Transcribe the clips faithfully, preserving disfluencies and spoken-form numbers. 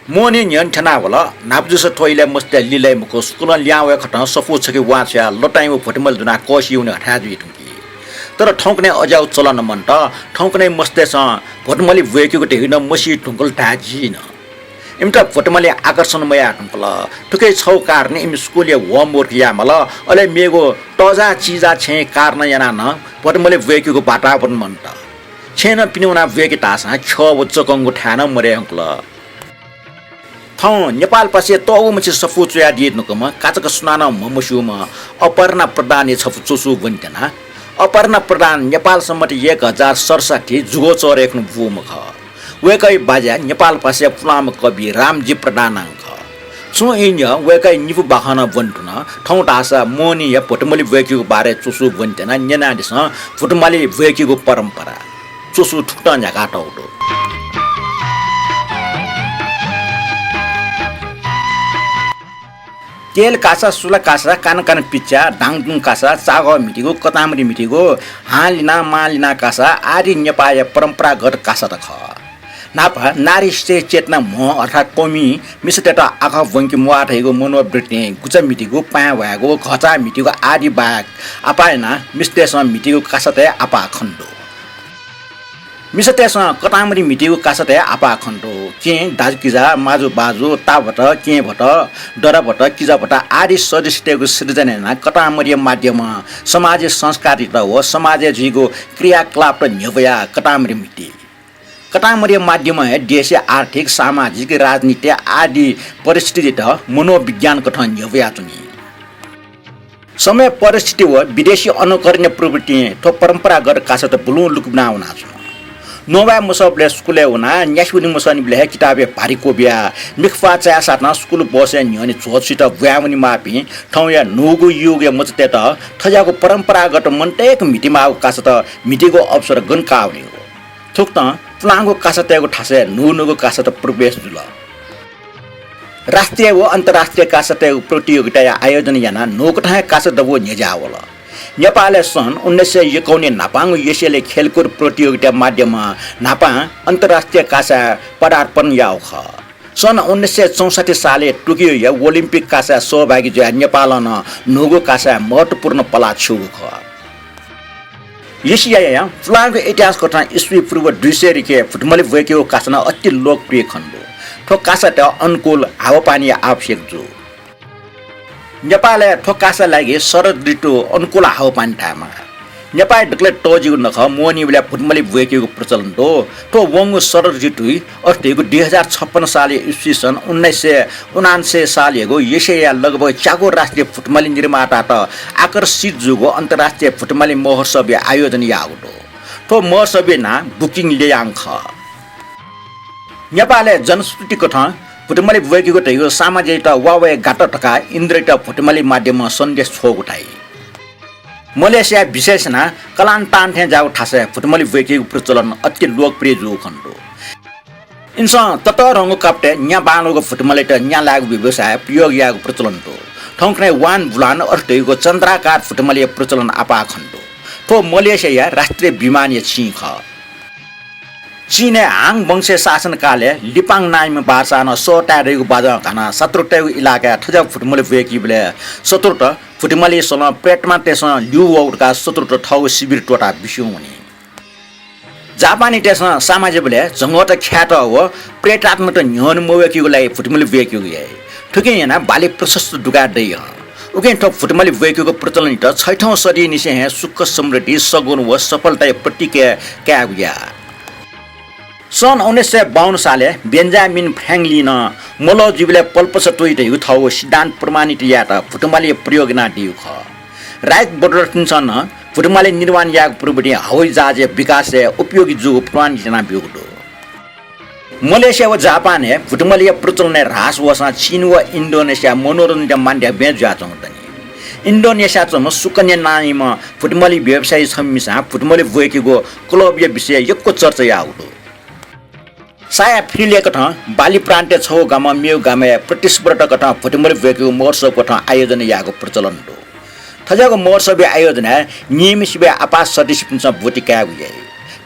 मोहनी न्ह्यःने थ्यनावल। न्हापा जूसा थ्व इलय् मस्तय् लिलय् मखु, सुकुलं लिहां वये खतं सफू छखे वां छ्वयाः लताइँ व भोटमलि दुनाः कःसिइ वने हथाय् जुइ धुंकी। तर थौंकन्हय् अज्याःगु चलन मन्त। थौंकन्हय् मस्तय्‌सं भोटमलि ब्वय्‌केगु धइगु नं मसी धुंकल धाये जिं। इमित भोटमलिं आकर्षण मयाये धुंकल। थुकिया छगू कारणं इमि स्कुलय् homework याये माल। अले मेगु तःजाः चिजाः छेँय् कारणं यानाः नं भोटमलि ब्वय्‌केगु वातावरण मन्त। छेँय् नं पिने वनाः ब्वय्‌के धाःसां ख्यः व चकंगु थाय् नं मदये धुंकल। थौं नेपालपासें तःगु मछि सफू च्वयादी धुंकूम्ह काचाक्क सुनानं म्हमस्यूम्ह अपर्णा प्रधानया छपु च्वसु ब्वने त्यना। अपर्णा प्रधान नेपाल सम्बत एक हजार सतसट्ठी जुगोचरय् खुन्हु बूम्ह खः। वय्‌कःया बाज्या नेपालपासें पुलांम्ह कवि रामजी प्रधानं खः। छुं ई न्ह्यः वय्‌कःया निपु बाखं नं ब्वने धुन। थौं धाःसा मोहनीया भोटमलि ब्वय्‌केगु बारे च्वसु ब्वने त्यना। न्यनादिसँ भोटमलि ब्वय्‌केगु परम्परा। च्वसु थुकथं न्ह्याकातःगु दु। तेल कासा, सुला कासा, कान कान पिच्चा, दाङदुङ कासा, चागः म्हितीगु, कतांमरि म्हितीगु, हां लिना, मां लिना कासा आदि नेपाःया परम्परागत कासात खः। न्हापा नारी स्त्री चेतना म्ह अर्थात् कौमी मिसातय्‌त आखः ब्वंके म्वाः धइगु मनोवृत्तिं गुचा म्हितीगु, पाँय् ह्वायेगु, घःचाः म्हितीगु आदि बाहेक आपाः यानाः मिसातय्‌सं म्हितीगु कासातय् आपाः खने दु। मिसातय्‌सं कतांमरि म्हितीगु कासातय् आपाः खने दु। केहेँ, दाजुकिजा, माजुबाजु, ताभत, केहेँभत, दराभत, किजाभत आदि सदस्यतय्‌गु सिर्जना यानाः कतांमरिया माध्यमं समाजया संस्कारयात व समाजय् जुइगु क्रियाकलापत न्ह्यब्वयाः कतांमरि म्हिती। कतांमरिया माध्यमं हे देशया आर्थिक, सामाजिक, राजनीतिक आदि परिस्थितित मनोविज्ञान कथं न्ह्यब्वयाच्वनी। समय परिस्थिति व विदेशी अनुकरणया प्रवृत्तिं थ्व परम्परागत कासात बुलुं लुकुबिना वनाच्वन। नवाये मसःबलय् स्कुलय् वनाः न्यासि वने मसःनिबलय् हे किताबय् भारी क्वबियाः मिखा प्वाः चायेसाथं स्कुल बसय् न्ह्यःने झ्वः छुइत ब्वाँय् वनेमाःपिं थौंया न्हूगु युगया मचातय्‌त थज्याःगु परम्परागत मनतय्‌क म्हितीमाःगु कासात म्हितीगु अवसर गन काः वनीगु। थुकथं पुलांगु कासातय्‌गु थासय् न्हून्हूगु कासात प्रवेश जुल। राष्ट्रिय व अन्तर्राष्ट्रिय कासातय्‌गु प्रतियोगिताया आयोजना यानाः न्हूकथंया कासा दबू न्ह्यज्याः वल। नेपालय् सन् उन्नाइस सय एकाउन्नय् न्हापांगु एसियाली खेलकुद प्रतियोगिताया माध्यमं न्हापां अन्तर्राष्ट्रिय कासाय् पदार्पण याःगु खः। सन् उन्नाइस सय चौसट्ठी सालय् टोकियोया ओलिम्पिक कासाय् सहभागी जुयाः नेपालं नं न्हूगु कासाय् महत्त्वपूर्ण पलाः छ्यूगु खः। एसियाया पुलांगु इतिहास कथं इस्वी पूर्व दुई सय रिके भुतमलि ब्वय्‌केगु कासा नं अति लोकप्रिय खने दु। थ्व कासात अनुकूल हावापानीया आवश्यक जू। नेपालय् थ्व कासा लागि शरद ऋतु अनुकूल हावापानी धायेमाः। नेपालय् दकलय् तःजिगु नखः मोहनीबलय् भुतमलि ब्वय्‌केगु प्रचलन दु। थ्व वंगु शरद ऋतुइ अथे धइगु दुई हजार छप्पन्न सालया इस्वी सन् उन्नाइस सय उनान्सय सालयागु एसियाया लगभग च्यागू राष्ट्रिय भुतमलि निर्मातात आकर्षित जूगु अन्तर्राष्ट्रिय भुतमलि महोत्सवया आयोजना याःगु दु। थ्व महोत्सवया नां बुकिङ लियाङ खः। नेपालय् जनश्रुति कथं भुतमलि ब्वय्‌केगु धइगु साम्राज्ययात वा वये गात धकाः इन्द्रयात भुतमलि माध्यमं सन्देश छ्वःगु धाइ। मलेसियाय् विशेष यानाः कलान्तान थें ज्याःगु थासय् भुतमलि ब्वय्‌केगु प्रचलन अति लोकप्रिय जूगु खने दु। इमिसं ततःधंगु कापतय् न्या बांलाःगु भुतमलित न्या लायेगु व्यवसायय् प्रयोग यायेगु प्रचलन दु। थौंकन्हय् वान बुलान अथे धइगु चन्द्राकार भुतमलिया प्रचलन आपाः खने दु। थ्व मलेसियाया राष्ट्रिय विमानया चिं खः। चीनय् हाङ वंशया शासनकालय् लिपाङ नांयाम्ह बादशाहं सःताय् दइगु बाजं घानाः शत्रुतय्‌गु इलाकाय् थज्याःगु भुतमलि ब्वय्‌कीबलय् शत्रुत भुतमलिया सलं प्रेतात्मातय्‌सं ल्यू वःगु धकाः शत्रुत थःगु शिविर त्वःताः बिस्युं वनी। जापानीतय्‌सं साम्राज्यबलय् झंगःत ख्यात व प्रेतात्मात न्ह्यःने मवय्‌केगु लागि भुतमलि ब्वय्‌केगु याइ। थुकिं यानाः बाली प्रशस्त दुकाः दइ हं। उकिं थ्व भुतमलि ब्वय्‌केगु प्रचलनयात छैठौं सदीनिसें हे सुख समृद्धि, सगुन व सफलताया प्रतीक कायेगु याः। सन् उन्नाइस सय बाउन्न सालय् बेन्जामिन फ्र्याङ्कलिनं मलः जुइबलय् पल्पसा त्वइ धइगु थःगु सिद्धान्त प्रमाणित यायेत भुतमलिया प्रयोग यानादीगु खः। राइट ब्रदर्सपिन्सं नं भुतमलि निर्माण यायेगु प्रविधि हवाई जहाजया विकासय् उपयोगी जूगु प्रमाणित यानाब्यूगु दु। मलेसिया व जापानय् भुतमलिया प्रचलनय् ह्रास वःसां चीन व इन्डोनेसिया मनोरञ्जनया माध्यम हे जुयाच्वंगु दनि। इन्डोनेसियाय् च्वंम्ह सुकन्या नांयाम्ह भुतमलि व्यवसायी छम्हमिसं भुतमलि ब्वय्‌केगु क्लबया विषयय् यक्व चर्चा याःगु दु। साया फिलिलय् कथं बाली प्रान्तय् छगू गामं मेगु गामय् प्रतिस्पर्धा कथं भुतमलि ब्वय्‌केगु महोत्सव कथं आयोजना यायेगु प्रचलन दु। थज्याःगु महोत्सवया आयोजनाय् नियमित सिबय् आपाः सदस्यपिन्सं ब्वति कायेगु याइ।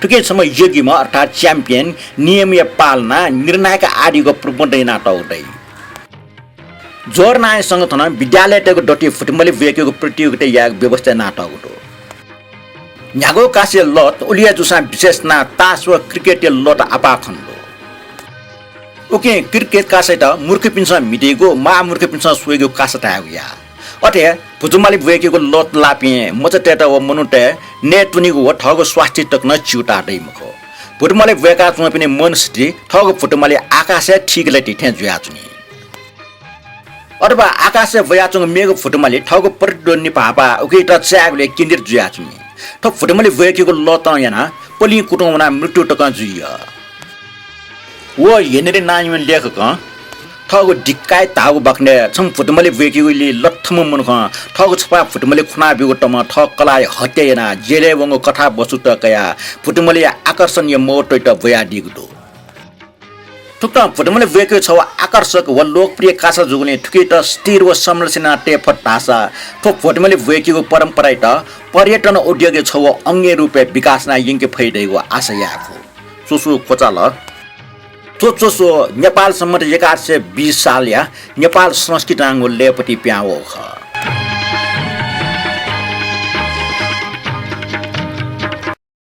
थुकिं छम्ह योग्यम्ह अर्थात् च्याम्पियन, नियमया पालना, निर्णायक आदिगु प्रबन्ध यानातःगु दइ। ज्वरनायः संगठनं विद्यालयतय्गु दथुइ फुटबल ब्वय्केगु प्रतियोगिता यायेगु व्यवस्था यानातःगु दु। न्ह्यागु कासाया लत उलिया जूसां विशेष यानाः तास व क्रिकेटया लत आपाः खने दु। उकिं क्रिकेट कासायात मूर्खपिन्सं म्हितीगु, महामूर्खपिन्सं स्वइगु कासा धायेगु याः। अथे फुटबल ब्वय्केगु लत लाःपिं मचातय्त व मनूतय् नयेत्वनेगु व थःगु स्वास्थ्य तक नं चिहुताः दइ मखु। फुटबल ब्वय्काच्वंपिनि मनस्थिति थःगु फुटबल आकाशय् थीगु ल्हातिइ थें जुयाच्वनी। अथवा आकाशय् ब्वयाच्वंगु मेगु फुटबल थःगु प्रतिद्वन्द्वी भाःपा उकियात चायेगुलिइ केन्द्रित जुयाच्वनी। थ्व फुटबल ब्वय्केगु लतं यानाः पलिं कुतुं वनाः मृत्यु तकं जुइ। व हेनरी नांनिम्ह लेखकं थःगु दिक्काय् धाःगु बाखनय् छम्ह फुटबल ब्वय्केगुलिइ लथम्ह मनुखं थःगु छपाः फुटबल खुनाब्यूगु तमं थः कलाःया हत्या यानाः जेलय् वंगु कथावस्तुत कयाः फुटबलया आकर्षणया महत्वयात ब्वयादीगु दु। थुकथं फुटबल ब्वय्केगु छगू आकर्षक व लोकप्रिय कासा जूगुलिं थुकियात स्थिर व संरक्षण यानाः तये फत धाःसा थ्व फुटबल ब्वय्केगु परम्परायात पर्यटन उद्योगया छगू अंगया रूपय् विकास यानाः यंके फइ धइगु आशा याये फु। च्वसु क्वचाल। थ्व च्वसु नेपाल सम्बत एघार सय बीस सालया नेपाल संस्कृति धाःगु लय्पतिइ पिहां वःगु खः।